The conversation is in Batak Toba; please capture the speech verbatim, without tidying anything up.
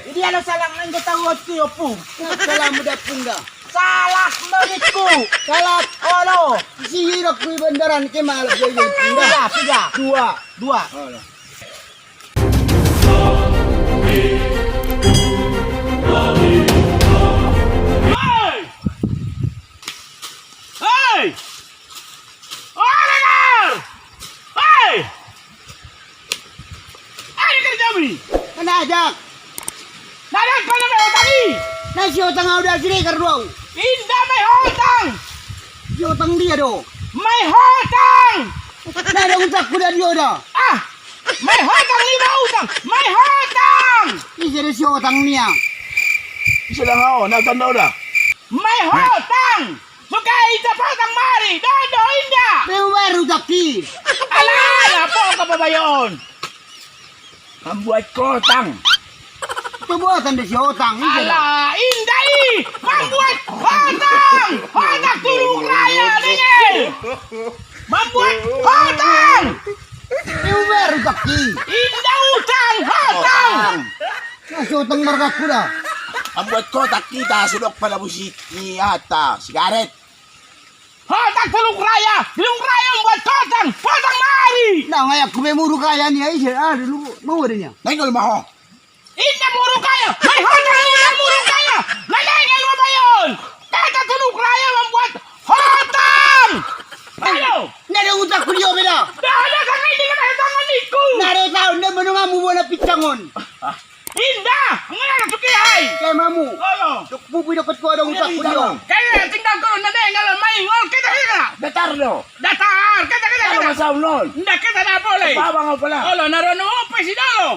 Idia do salak na ingkon tahu otu opu. Salah muda punda. Salak menitku. Salak. Olo. Sihirok kui bandaran ke malah dia yang punda. Tiga, tiga. Dua. Dua. Olo. Hei! Hei! Ora dengar! Hei! Ai kerjami! Mana ajak? Nada pada mai hotang i! Na si hotang au da si rekar doang. Inda mai hotang! Si hotang dia do. Mai hotang! Nada utak kuda dia da. Ah! Mai hotang lima utang! Mai hotang! Ise do si hotang nia? Ise do nga o, na tanda oda. Mai hotang! Suka ita potang mari, dodo inda. Pe ubar utak ki. Ala, ala, po ka pabayon. Mambuat hotang. Pembuatan desi hotang. Ala, inda i. Mambuat hotang. Hotang Tuluk Raya, denge. Mambuat hotang. Pe ubar utak ki. Inda utang, hotang. Hotang. Nah, si hotang marga kuda. Mambuat hotang kita, sudok pada musik ni hata, sigaret. Hotang Tuluk Raya, Tuluk Raya mambuat hotang, hotang mari. Nah, ngayak ku be muru kaya ni ai, ah, dulu mau ada nia. Nah, ingkon ma ho. Inda muru kaya, mai hotang inda muru kaya. Nah, nah, ingkon ma bayon. Kata Tuluk Raya mambuat hotang. Ayo. Nada utak ku dia beda. Dah ada tangan ini kena tangan iku. Nada tahu nda menungamu bona picangon. Inda, ngana na tuki ai. Kayak mamu. Olo. Dok bubu dokot ko ada utak ku dia. Kayak tinggal kau nade ngala mai ngol kita kita. Datar do. Datar kita kita kita. Masa ulon. Nda kita nda boleh. Apa bang apa lah? Olo, narono apa sih dolo?